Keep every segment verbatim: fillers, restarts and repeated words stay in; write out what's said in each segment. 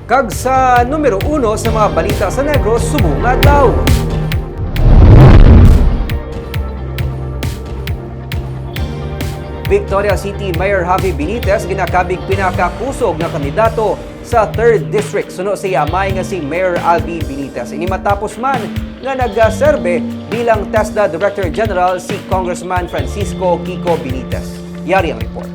Kag sa numero uno sa mga balita sa Negros subong nga adlaw. Victoria City Mayor Javi Benitez ginakabig pinakakusog nga kandidato sa third District suno sa iya amay nga si Mayor Albi Benitez. Ini matapos man nga nagaserbe bilang TESDA Director General si Congressman Francisco Kiko Benitez. Yari ang report.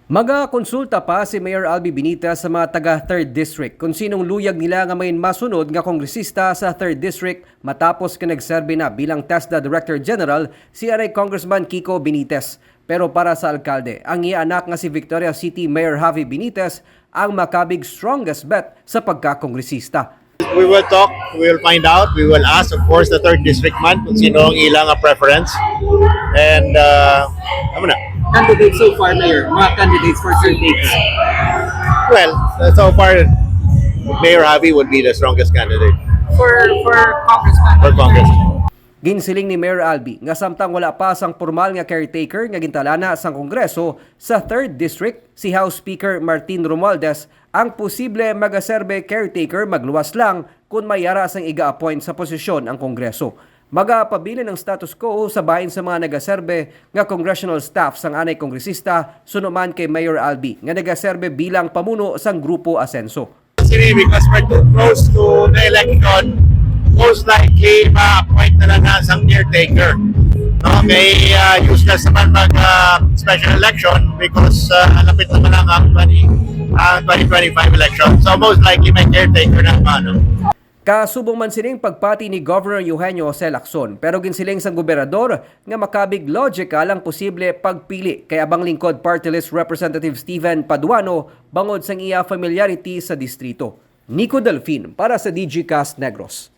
Magakonsulta pa si Mayor Albi Benitez sa mga taga third District kung sinong luyag nila nga may masunod nga kongresista sa third District matapos nga nagserbi na bilang TESDA Director General si anay Congressman Kiko Benitez. Pero para sa alkalde, ang iya anak nga si Victoria City Mayor Javi Benitez ang makabig strongest bet sa pagkakongresista. We will talk, we will find out, we will ask, of course, the third district man kung sino ang ilang preference. And, uh, ano na? Candidates so far, Mayor? Mga candidates for third district? Well, so far, Mayor Javi would be the strongest candidate. For, for Congressman? For Congress. Ginsiling ni Mayor Albi nga samtang wala pa sang pormal nga caretaker nga gintalana sang Kongreso sa third District, si House Speaker Martin Romualdez ang posible magaserbe caretaker magluwas lang kun may ara sang iga-appoint sa posisyon ang Kongreso. Magapabilin ang status quo sa bahin sa mga nagaserbe nga congressional staff sang anay kongresista suno man kay Mayor Albi nga nagaserbe bilang pamuno sang Grupo Asenso. City because we're too close to the election, most likely ma-appoint na lang na sang caretaker. No, kay uh, useless naman mag uh, special election because uh, lapit naman lang ang twenty, uh, twenty twenty-five election. So most likely may caretaker na ano. Kasubong man sining pagpati ni Governor Eugenio Jose Lacson, pero ginsiling sang gobernador nga makabig logical ang posible pagpili kay abang lingkod party list Representative Steven Paduano bangod sang iya familiarity sa distrito. Nico Delfin para sa Digicast Negros.